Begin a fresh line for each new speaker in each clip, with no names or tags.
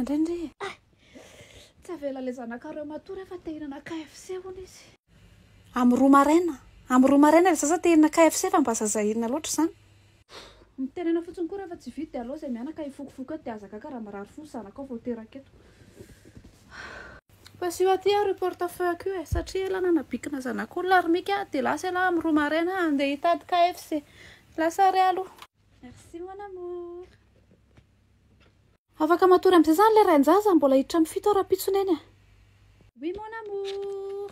Inona indray ndry e? Hay! Tsy avela ilay zanakareo matory aho fa te hihinana KFC hono izy. Amin'ny roa maraina? Amin'ny roa maraina ilay zaza te hihinana KFC fa mba zaza inona loatra izany? Mitenena fotsiny koa rehefa tsy vita dia aleo izay mianaka hifokofoko eto dia aza gaga raha marary fo ny zanakao vao teraka eto. Pasio aty ary io porte-feuille-ko io e, satria elah nanabikina zanak'olona ry Mika dia lasa elah amin'ny roa maraina handeha hitady KFC. Lasa re aloha. Merci mon amour. Afaka matory amin'izay izany ilay rain-jaza, mbola hiditra amin'ny fito aho rahampitso neny a. Oui mon amour.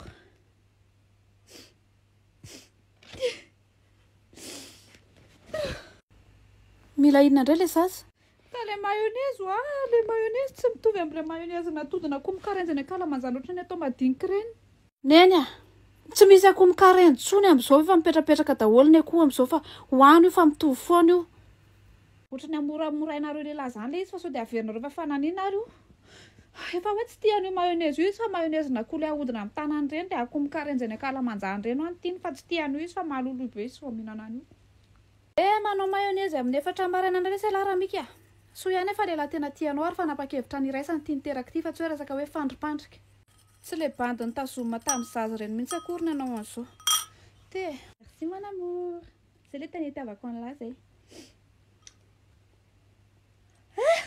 Mila inona indray ilay zaza? Ka ilay mayonnaise hoa, ilay mayonnaise tsy mitovy amin'ilay mayonnaise natodina akoho mikarenjy any ankalamanjana ohatran'ny atao madinika ireny. Neny a! Tsy misy akoho mikarenjy intsony amin'izao efa mipetrapetraka daholo ny akoho amin'izao fa hoano io fa mitovy foana io. Ohatran'ny hamoramorainareo lehilahy izany ilay izy fa sao dia averinareo fa fananina ary io. Efa hoe tsy tia an'io mayonnaise io izy fa mayonnaise n'akoho ilay ahodina amin'ny tanana ireny ilay akoho mikarenjy any ankalamanjana ireny hoa no tiany fa tsy tia an'io izy fa maloloy be izy vao mihinana an'io. Eh manao mayonnaise amin'ny efatra maraina indray ve ialahy Ramika a! Soa ihany fa lehilahy tena tia anao ary fanapa-kevitra niraisana ity niteraka ity fa tsy hoe resaka hoe fandripandrika. Tsy le bandy nitazomina tamin'ny zaza ireny mihitsy akory nanao an'izao. Ty e. Merci mon amour. Zay le tena itiavako an'lah zay. Eh!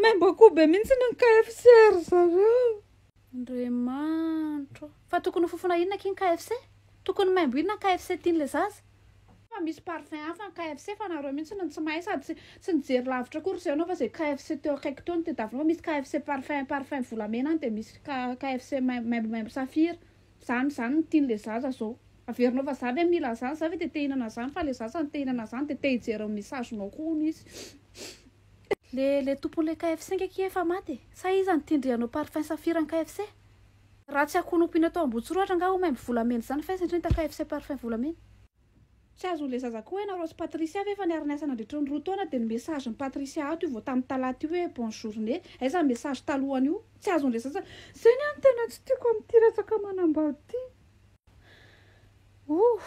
Maimbo akoho be mihitsy ny KFC ry zareo. Andriamanitro. Fa tokony ho fofona inona akia ny KFC? Tokony maimbo inona ny KFC tian'ilay zaza? Fa misy parfum hafa ny KFC fa nareo mihitsy no tsy mahay sady tsy tsy nijery lavitra akory zay anao fa zay KFC teo akaiky teo no tedavina fa misy KFC parfum parfum volamena any de misy KFC maimbomaimbo safira zany zany no tian'le zaza zao averinao fa za ve mila an'zany za ve de te hihinana an'zany fa le zaza no te hihinana an'zany de te hijery ny message-nao koa hono izy. Le le tompon'le KFC nge akia efa maty e! Sa iza no tian-dry hanao parfum safira ny KFC? Raha tsy akoho nompiana tao Ambohitsirohatra angaha ho maimbo volamena izany fa aiza indray ny KFC parfum volamena? Tsy azon'ilay zaza koa hoe nareo sy Patricia ve efa niara-niasa nandritra ny 2 taona dia ny message-n'i Patricia ato io vao tamin'ny talata io hoe bonne journée, aiza ny message talohan'io? Tsy azon'ilay zaza, izay ny ahy no tena tsy tiako amin'ity resaka manambady ity. Ouh!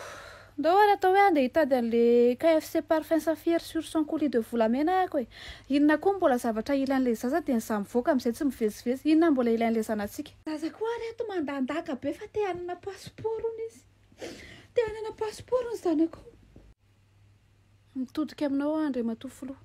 Ndao ary atao hoe andeha hitady an'le KFC parfum saphir sur son colis de volamena ahako e! Inona koa no mbola zavatra ilain'ilay zaza dia ny za mivoaka amin'izay tsy mivezivezy, inona no mbola ilain'ilay zanatsika? Zaza koa ary ato mandandaka be fa te hanana passeport hono izy. Te hanana passeport ny zanakao. Mitodika aminao aho Andriamatoa Filoha.